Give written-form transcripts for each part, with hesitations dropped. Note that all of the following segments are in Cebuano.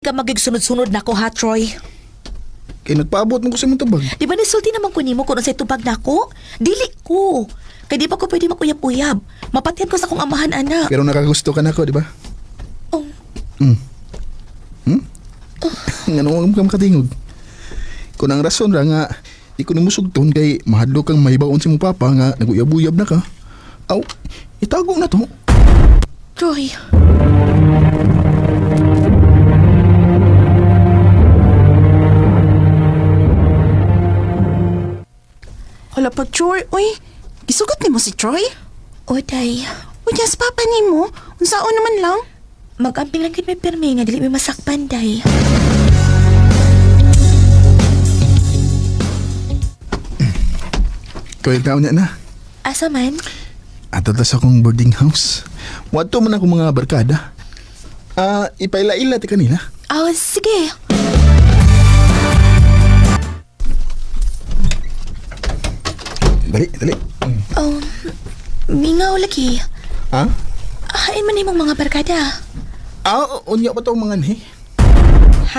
Ka magigsunod-sunod na ko ha, Troy. Kay nagpaabot mo ko sa imong tubag. Di ba nisulti naman ko nimo kung unsay tubag nako? Dili ko. Kay di pa ko pwede makuyab-uyab. Mapatihan ko sa akong amahan, anak. Pero nakagusto ka nako, di ba? Oh, Ngano ka makatingog? Kung ang rason ra nga di ko nimusugton kay mahadlok kang mahibaon si mong papa nga naguyab-uyab na ka. Aw, itago na to. Troy. Hala pa, Troy. Uy, gisugot nimo si Troy? O, day. Uy, yes, papa nimo. Unsaon naman lang? Mag-amping lang gyud may pirmi nga dili may masakpan, day. Kaya taon niya na. Asa man? Ato ta sa akong boarding house. Wadto man ako mga barkada. Ah, ipaila-ila ti kanila. Oh, sige. Dali, dali. Oh, mingaw lagi. Ha? Hain man imong mga barkada. Ah, unya pa to mga ni.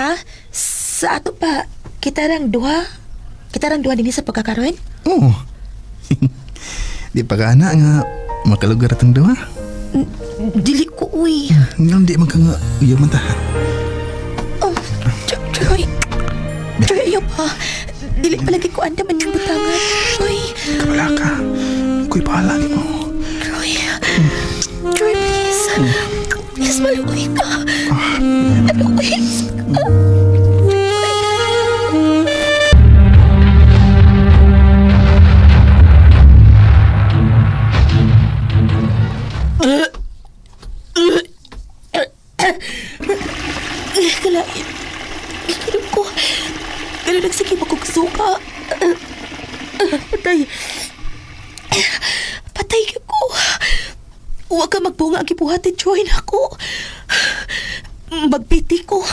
Ha? Sa ato pa, kita rang duha. Kita rang duha dinhi sa pagkakaroon? Oo. Di pa ka na nga makalugar atong duha. Dili ko, uy. Ngayon di man ka nga uyab man ta. Oh, Troy. Troy, ayaw pa. Dili palagi ko andaman yung butangan. Troy. Kabala ka. Ako'y bahala ni mo. Troy. Troy, please. Please, malukoy ka. Malukoy ka. Kalain. Ikinom ko. Pero nagsige makugsuka. Patay. Patay ko. Huwag ka magbunga ang gibuhatin, Joy na ako. Magbiti ko.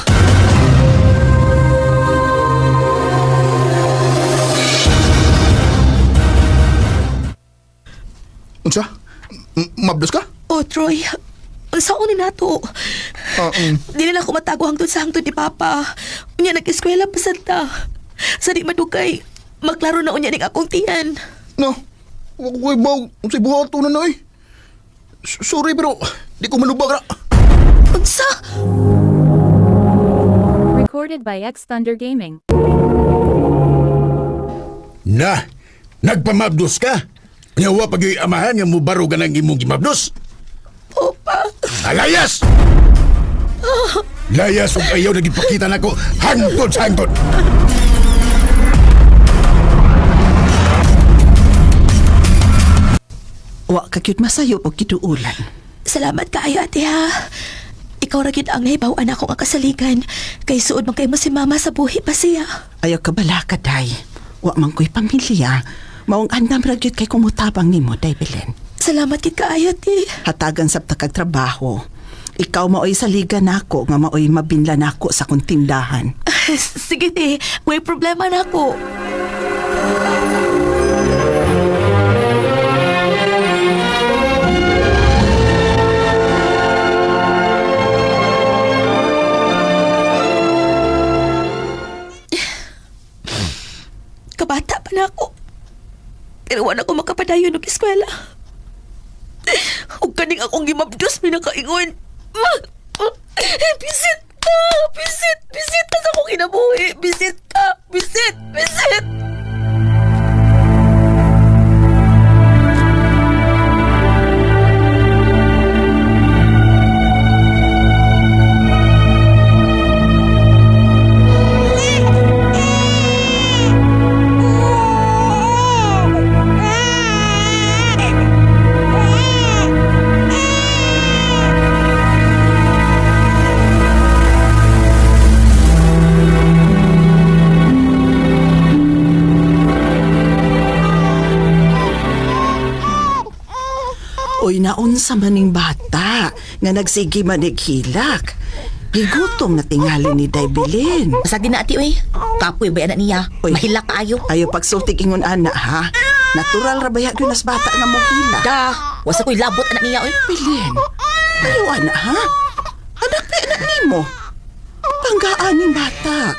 Unsa? Mabdos ka? Oh, Troy. Saan ni nato? Ah, mm. Dili na ako matago hangtod sa hangtod ni Papa. Unya nag-eskwela pa santa. Sa di madugay, maklaro na unya ning akong tiyan. No. Wa ko ko'y baw. Unsay buhat to na eh. Sorry pero di ko malubag ra. Unsa? Recorded by X Thunder Gaming. Na, nagpamabdos ka? Nya wa pag amahan nga mubaro ka ng imong gimabdos? Opa. Alayas! Layas ug ayaw na gipakita nako hangtod sa hangtod. Wa ka cute masayo og kiduulan. Salamat kaayo, ate ha. Ikaw ra gyud ang nahibaw-an ako nga kasaligan. Kay suod man kay mo si mama sa buhi pa siya. Ayaw ka bala ka, day. Wa man ko'y pamilya. Maong andam ra gyud kay kumutabang nimo, day Belen. Salamat gid kaayo, ate. Hatagan sabta kag trabaho. Ikaw maoy saligan nako nga maoy mabinla nako sa kong tindahan. Sige, te. May problema na ako. Kabata pa na ako. Pero wala ko makapadayon og eskwela. Ug kaning akong gimabdos may nakaingon. Bisit ka! Bisit! Bisit ka sa akong kinabuhi! Bisit ka! Bisit! Bisit! Uy, naunsa maning bata nga nagsige manighilak. Gigutom na tingali ni Day Belen. Basta di na ati, uy. Kapoy ba anak niya? Uy. Mahilak kaayo. Ayaw pagsultig ingon ana ha. Natural ra ba gyud nas bata nga mohilak. Da! Wasa ko'y labot anak niya, uy. Belen, ayaw ana ha. Anak pa anak nimo. Panggaan ning bata.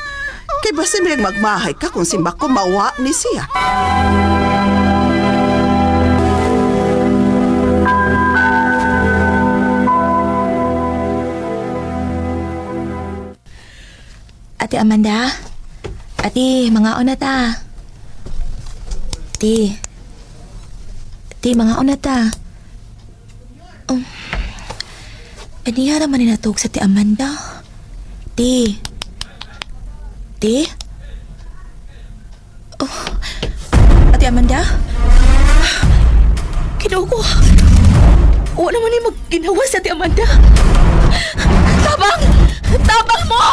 Kay basin may magmahay ka kung simbako mawa ni siya. Ate Amanda? Ate, mga una ta. Ate. Ate, mga una ta. Aniya naman ninatog sa ti Amanda. Ate. Ate? Oh. Ate Amanda? Kinuha ko. Wala naman yung magginawa sa Ate Amanda. Tabang! Tabang mo!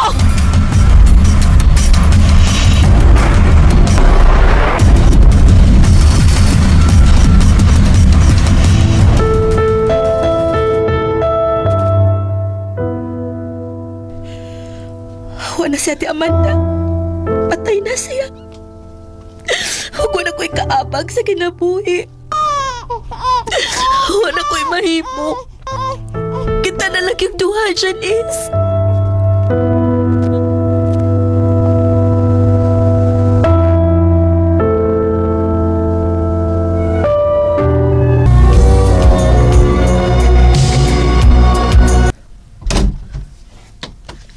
Wala si Ate Amanda. Patay na siya. Huwag na ko'y kaabag sa kinabuhi. Wala ko'y mahimo. Kita na lang yung duha, Janice.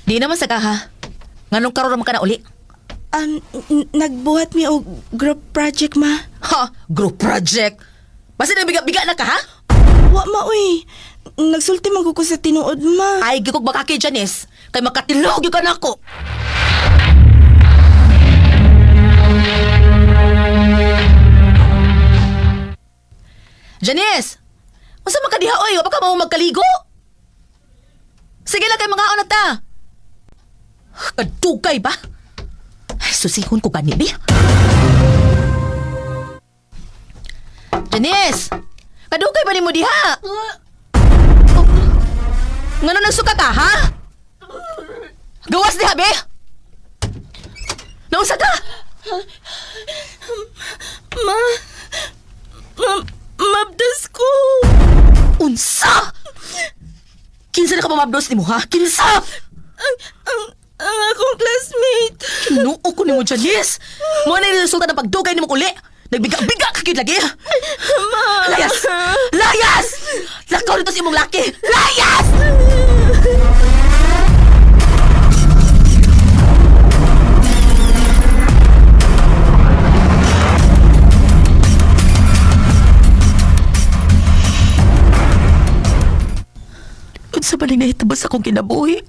Di naman sa kaha. Nganong karon naman ka na uli? Nagbuhat mi og group project ma. Ha? Group project? Basta nagbiga-biga na ka, ha? Wa ma uy. Nagsulti man ko sa tinuod ma. Ay, gikog makaki, Janice. Kay makatilog yung ka nako. Janice! Unsa man ka diha oy? Wa pa ka mao magkaligo? Sige lang kay mga na ta. Kadugay ba? Ay, susihon ko gani bi. Janice! Kadugay ba nimo diha? Oh. Ngano nagsuka ka, ha? Gawas diha, be! Nausa ka? Ma, ma mabdas ko. Unsa? Kinsa na ka mamabdos nimo, ha? Kinsa? Ang akong classmate. Kinuo ko nimo, Janice! Mo na yung resulta ng pagdugay nimo uli! Nagbiga-biga ka gyud lagi! Ma. Layas! Layas! Lakaw nito sa imong laki! Layas! Unsa ba ning nahitabo sa akong kinabuhi?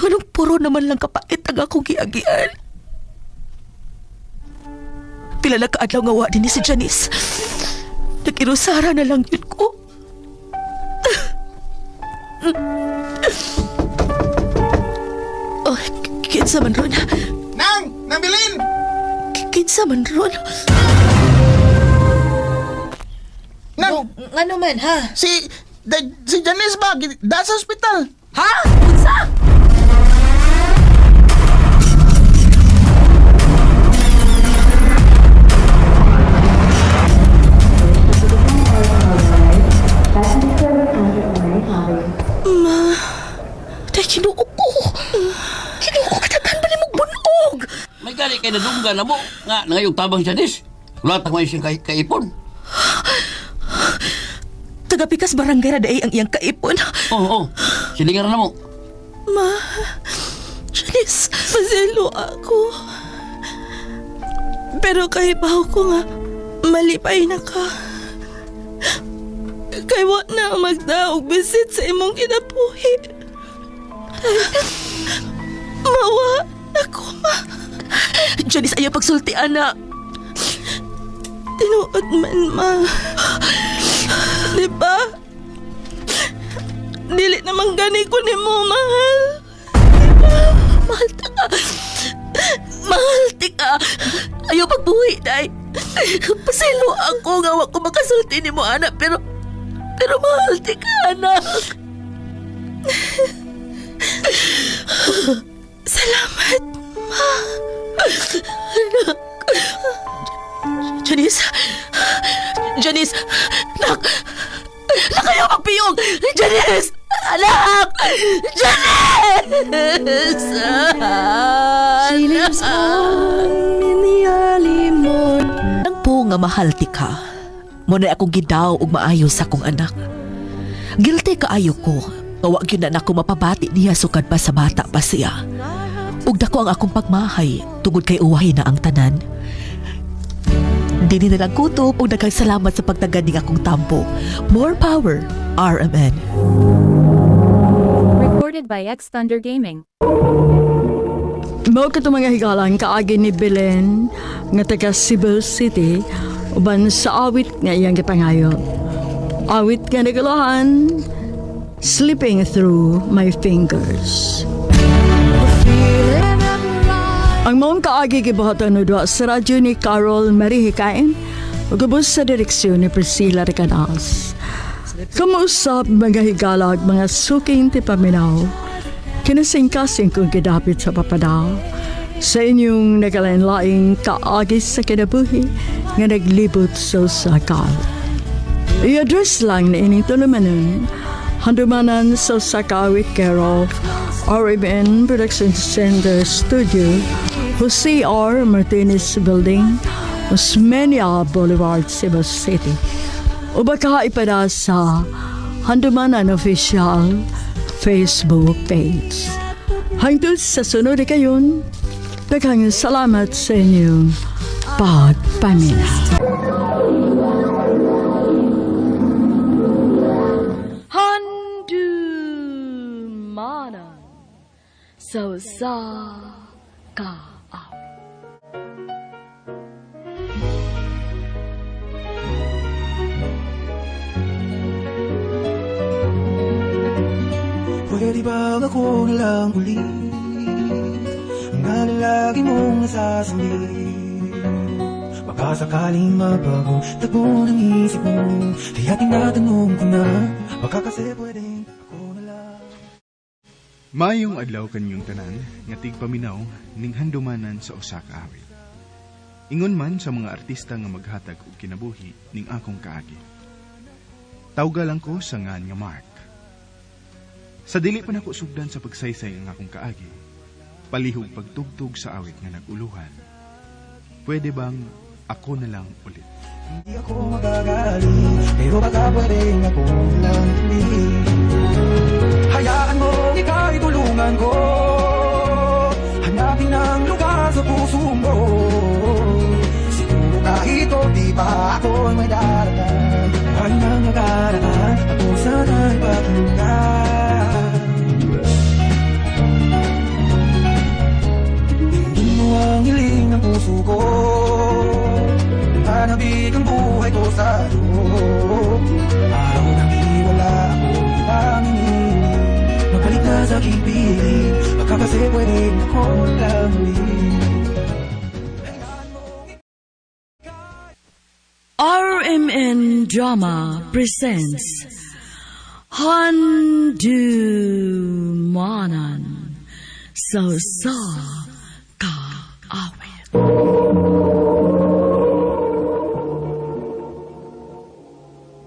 Anong puro naman lang kapait ang akong giagian? Pila na kaadlaw nga wa din ni si Janice. Nag-irusara na lang yun ko. Oh, kinsa man ron? Nang! Nang Bilin! Kinsa man ron? Nang! Ano man, ha? Si... si Janice ba? Da sa ospital! Ha? Unsa? Ma, tay kinuo ko. Kinuo ko katakan ba nimong bunog? May gani kay nadunggan na mo nga ngayong tabang siya dis. Wala tang may siyang kaipon. Tagapikas barangay ra daay ang iyang kaipon. Oo, oh, oh. Silingan na mo. Ma, Janice, paselo ako. Pero kahibaw ko nga malipay na ka. Kay wa na magdaog bisit sa imong kinabuhi. Mawa ako ma. Janice ayaw pagsulti ana. Tinuod man ma. Di ba? Dili naman gani ko ni mo mahal. Mahal ta ka. Mahal ti ka. Ayaw pagbuhi, day. Paselo ako nga wa ko makasulti nimo ana pero pero mahal ti ka anak. Salamat ma. Anak. Janice. Janice. Nak. Nak ayaw magpiyong. Janice. Anak! Janice! She lives on in the early morning. Ang po nga mahal ti ka. Muna akong gidaw og maayo sa akong anak. Guilty kaayo ko. Nga wa gyud na nako mapabati niya sukad pa sa bata pa siya. Ug dako ang akong pagmahay tungod kay uwahi na ang tanan. Dini na lang kutob ug daghang salamat sa pagtagad ning akong tampo. More power, RMN. Recorded by X Thunder Gaming. Mao kato mga higalan kaagi ni Belen nga taga Cebu City uban sa awit nga iyang gipangayo. Awit nga nagulahan, Slipping Through My Fingers. Ang maong kaagi gibuhatan no duha sa radyo ni Carol Marie Hikain ug ubos sa direksyon ni Priscilla Recanas. Kumuusap mga higalag mga suking ti paminaw. Kinasingkasing kong gidapit sa papadaw sa inyong nagalain-laing kaagi sa kinabuhi nga naglibot sa usakal. I-address lang na ining tulumanon, handumanan sa Sakawit care of RMN Production Center Studio, Jose R. Martinez Building, Osmeña Boulevard, Cebu City. O baka ipada sa Handumanan Official Facebook page. Hangtod sa sunod na kayon, daghang salamat sa inyong pagpaminaw. Handumanan sa usa ka awit. Pwede bang ako na lang ulit Ang lagi mong nasasambit? Baka sakaling mabago takbo ng isip mo, kaya tinatanong ko na. Baka kasi pwedeng ako na lang. Mayong adlaw kanyong tanan nga tigpaminaw ning handumanan sa usa ka awit. Ingon man sa mga artista nga maghatag og kinabuhi ning akong kaagi. Tawga lang ko sa ngan nga Mark. Sa dili pa nako sugdan sa pagsaysay ang akong kaagi, palihog pagtugtog sa awit nga naguluhan. Pwede bang ako na lang ulit? Hindi ako magagalit, pero baka pwedeng ako na lang ulit. Hayaan mo ika'y tulungan ko, hanapin ang lugar sa puso mo. Siguro kahit o di pa ako ay may daratan, ay nang nakaraan, ako sana'y pakinggan. Tingin mo ang hiling ng puso ko, hanapin ang buhay ko sa iyo. Araw na wala ako ibang iniling, magbalik na sa aking piling. Baka kasi pwedeng ako lang ulit. RMN Drama presents Handumanan sa usa ka awit.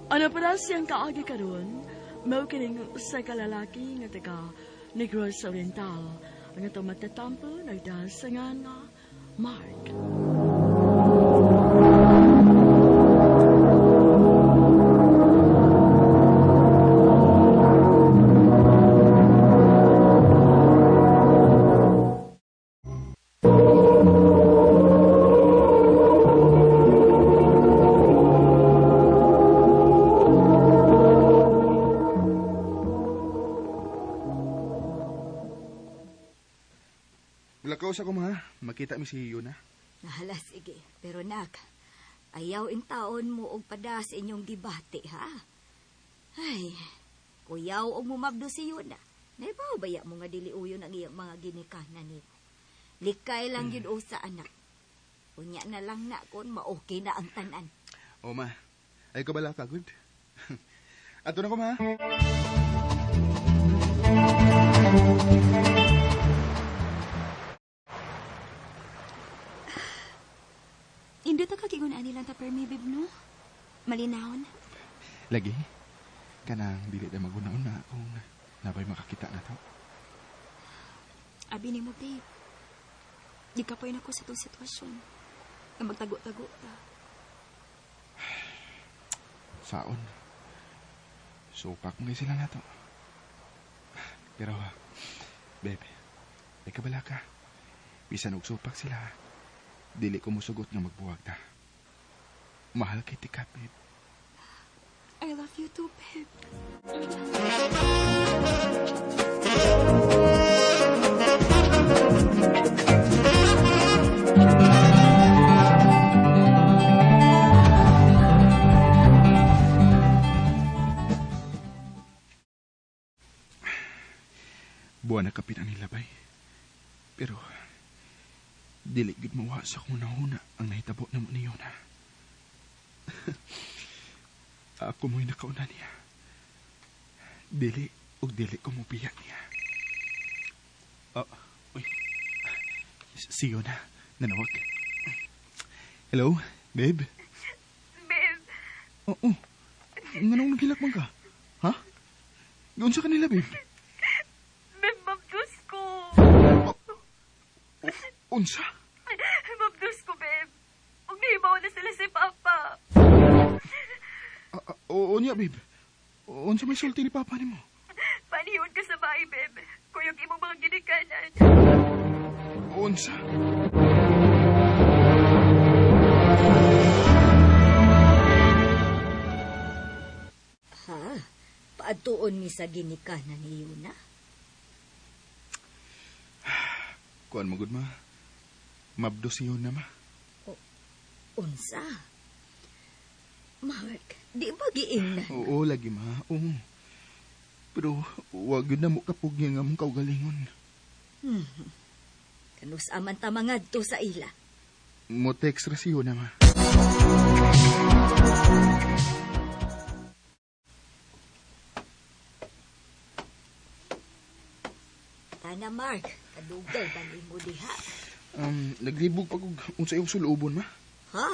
Ano pala siyang kaagi karon? Mao kining usa ka lalaki nga taga Negros Oriental ang atong matatampo nagdahal sa nga Mark. Lakaw sa ko ma, makita mi si Yuna. Nahala, sige. Pero nak, ayaw in taon mo og pada sa inyong debate, ha? Ay, kuyaw og mumabdo si Yuna. Naibaw baya mo nga dili uyon ang iyang mga ginikanan nimo. Likay lang yun o sa anak. Unya na lang na kon ma-okay na ang tanan. O ma, ay ko bala ka good. Ato na ko ma. Indot ang kakigunaan nilang ta permi, bib, no? Malinawon. Lagi, kanang dili na maguna-una kung Nabay makakita na to. Abi ni mo, babe. Di ka pa ako sa itong sitwasyon. Nga magtago-tago ta. Saon. Supak mo sila na to. Pero, babe, may kabala ka. Bisan og supak sila. Dili ko musugot nga magbuwag ta. Mahal kay tika, babe. I love you too, babe. Buwan na kapit ang nilabay. Pero, dili gud mawa sa akong nahuna ang nahitabo na mo ni Yona. Ako mo'y nakauna niya. Dili og dili ko mobiya niya. Oh, uy. Si Yona, nanawag. Hello, babe? Babe. Oo. Nganong naghilak man ka? Ha? Unsa kanila, babe? Babe, mabdus ko. Unsa? Mabdus ko, babe. Ug nahibaw na sila si Papa. Oo niya, babe. Unsa may sulti ni Papa nimo? Panihon ka sa bahay, babe. Kuyog imong mga ginikanan. Unsa? Ha? Paadtuon mi sa ginikanan ni Yuna? Kuan mo gud ma. Mabdo si Yuna, ma. Unsa? Mark, di ba giingnan? Oo, lagi ma. Oo. Pero wag yun na mo kapog niya nga mong kaugalingon. Kanus aman ta mangadto sa ila. Mo text ra si Yuna, ma. Tana, Mark, kadugay ba nimo diha? Naglibog pa kog unsa imong sulubon, ma. Ha?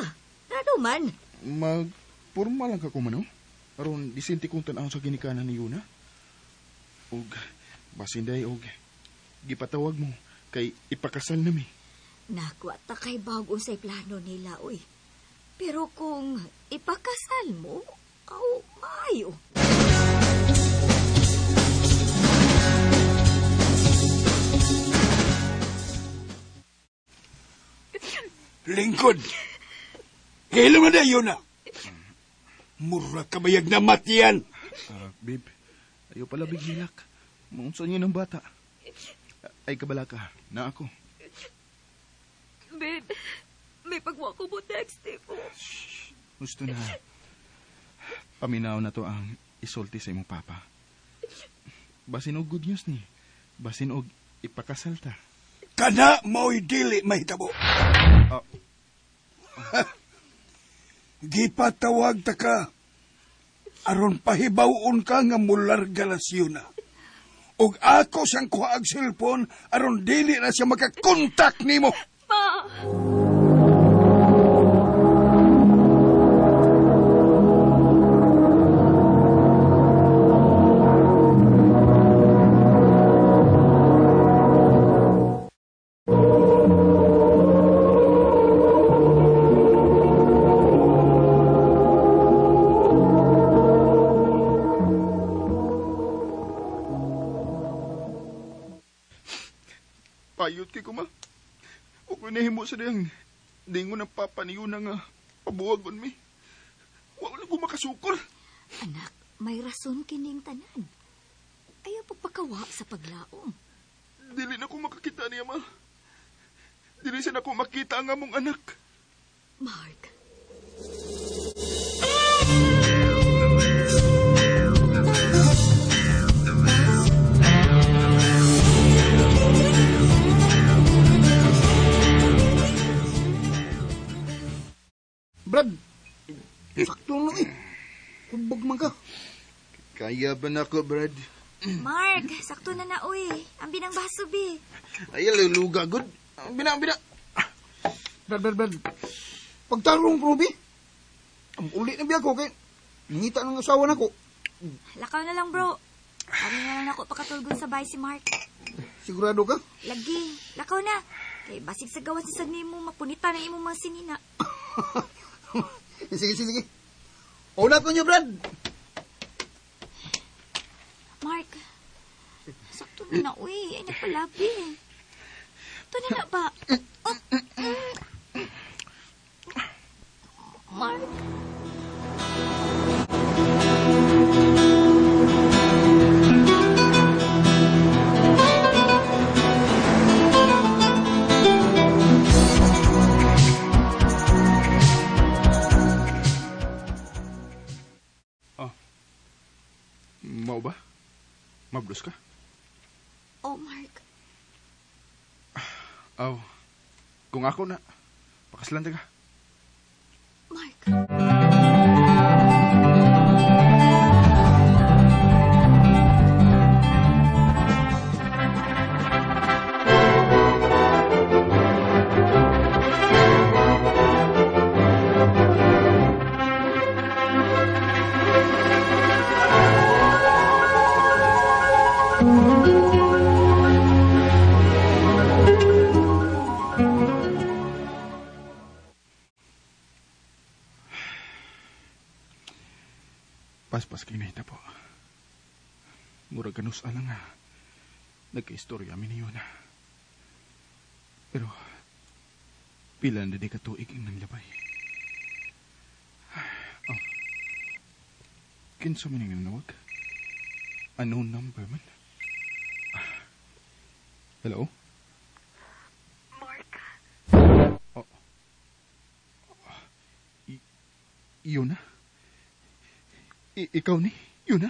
Ano man? Magporma lang ka ko man, oh. Aron disente kong tan-aw sa ginikanan ni Yuna. Og basin day og gipatawag mo kay ipakasal na mi. Naku, at kay bag unsay plano nila, uy. Pero kung ipakasal mo, aw, maayo. Lingkod! Kailan na yun na? Mura kabayag na matiyan. Babe, ayaw pala bighilak. Maunsa niya ng bata. Ay, kabala ka. Na ako. Babe, may pagwa ko mo text mo. Shh, gusto na. Paminaw na to ang isulti sa imong papa. Basin og good news ni. Basin og ipakasal ta. Kana mao'y dili mahitabo. Gipatawag ta ka. Aron pahibawon ka nga mularga na siyo na. Og ako siyang kuha ang cellphone aron dili na siya makakontak nimo. Pa! Payot kay kuma. Huwag ko nahimo sa diyang dingon ng papa ni Yuna nga pabuwagon mi. Huwag lang ko makasukol. Anak, may rason kining tanan. Ayaw pagpakawa sa paglaom. Dili na ko makakita niya, ma. Dili siya na ko makita ang among anak. Mark. Brad, sakto na eh. Kubog man ka. Kaya ba na ako, Brad? Mark, sakto na na, uy. Ang binang baso, bi. Ay, luga, good. Ang bina, ang bina. Brad, Brad, Brad. Pagtarong, Ruby. Ang uli na biya ko, kay nangita ng asawa na ko. Lakaw na lang, bro. Kami na lang ako pakatulgon sa bahay si Mark. Sigurado ka? Lagi, lakaw na. Kay basig sa gawas sa nimo, mapunita na imong mga sinina. Sige, sige, sige. Una ko niyo, Brad. Mark, sakto na na, uy. Ay, nagpalabi. Ito na na ba? Oh. Mark? Oh. Mao ba? Mablos ka? Oh, Mark. Oh. Kung ako na, pakaslan ta ka. Mark. Paspas kay nahita po. Murag kanus alang nga. Nagka-istorya mi ni Yona. Pero, pila na di ka tuig ang nanglabay. Oh. Kinsa man ang nanawag? Unknown number man? Hello? Mark. Oh. Yona? Ikaw ni? Yona?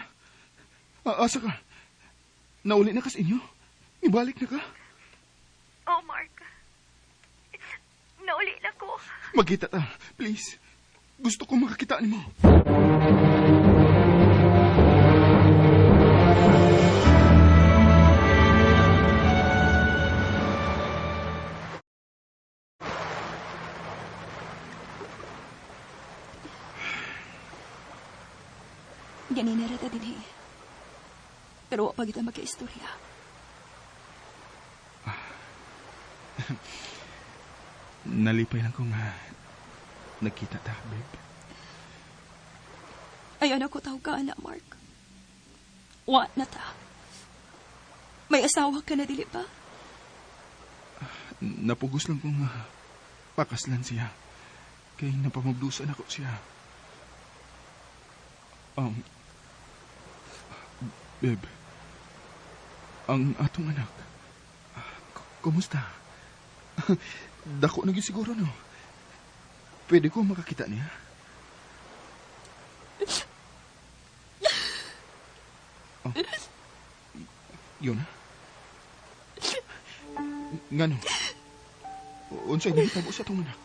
Asa ka? Nauli na ka sa inyo? Ibalik na ka? Oh, Mark. Nauli na ko. Magkita ta, please. Gusto ko makakita nimo. Ganina ra ta dinhi. Pero wa pa kita magka-istorya. Nalipay lang ko nga nagkita ta, babe. Ayaw na ko tawag ka, anak, Mark. Wa na ta. May asawa ka na, dili ba? Napugos lang kong pakaslan siya. Kay napamabdusan ako siya. Babe, ang atong anak, kumusta? Dako na gyud siguro, no? Pwede ko makakita niya? Oh. Yun na. Ngano? Unsay nahitabo sa atong anak?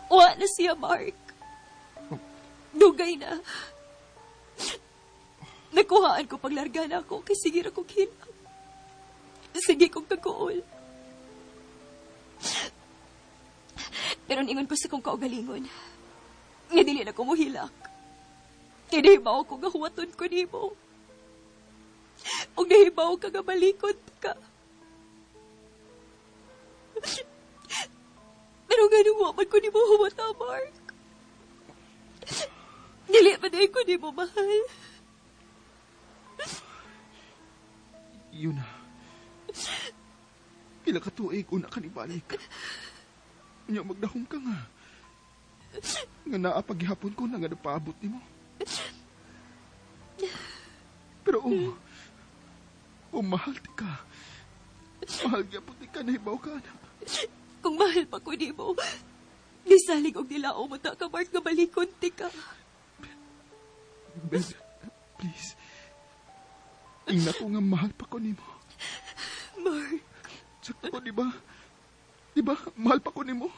Wa na siya, Mark. Dugay na. Nakuhaan ko paglarga na ako kay sige ra kong hilak. Sige kong kaguol. Pero ningon ko sa kong kaugalingon, nga dili na ko mohilak. Kay nahibaw ko nga huwaton ko nimo. Ug nahibaw ka nga balikon ka. Pero nga nung wa man ko nimo huwata, Mark. Dili pa dahil ko nimo mahal. Yun na. Pila ka tuig, una ka ni balik. Nya magdahom ka nga. Nga naa paghihapon ko na nga napaabot nimo. Pero oh, mahal ti ka. Mahal gyapon ti ka, nahibaw ka na. Kung mahal pa ko nimo, di salig og dilao mo ta ka, Mark, nga balikon ti ka. Babe, please. Ingna ko nga mahal pa ko nimo. Mark. Sakto ko, di ba? Di ba? Mahal pa ko nimo.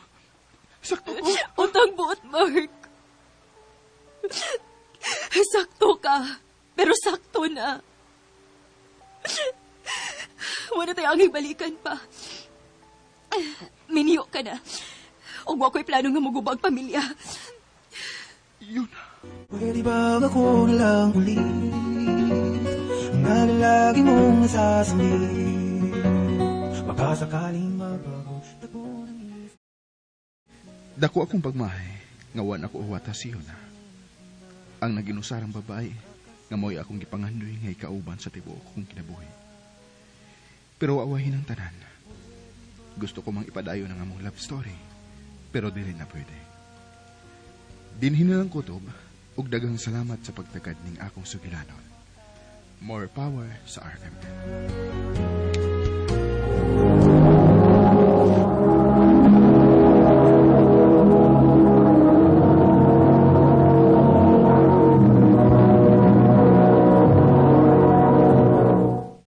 Sakto ko. Utang buot, Mark. Sakto ka. Pero sakto na. Wala tayo ang ibalikan pa. Minyo ka na. Ug wa ko'y plano nga mugubag pamilya. Yun na. Pwede bang ako na lang ulit ang lalaki mong nasasambit? Baka sakaling mabago takbo ng isip. Dako akong pagmahay nga wa nako huwata si Yuna. Ang naginusarang babae nga mo'y akong gipangandoy nga ikauban sa tibuok kong kinabuhi. Pero awahin ang tanan. Gusto ko mang ipadayon ang among love story, pero dili na pwede. Dinhin na lang kutob ug daghang salamat sa pagtagad ning akong sugilanon. More power sa RMN.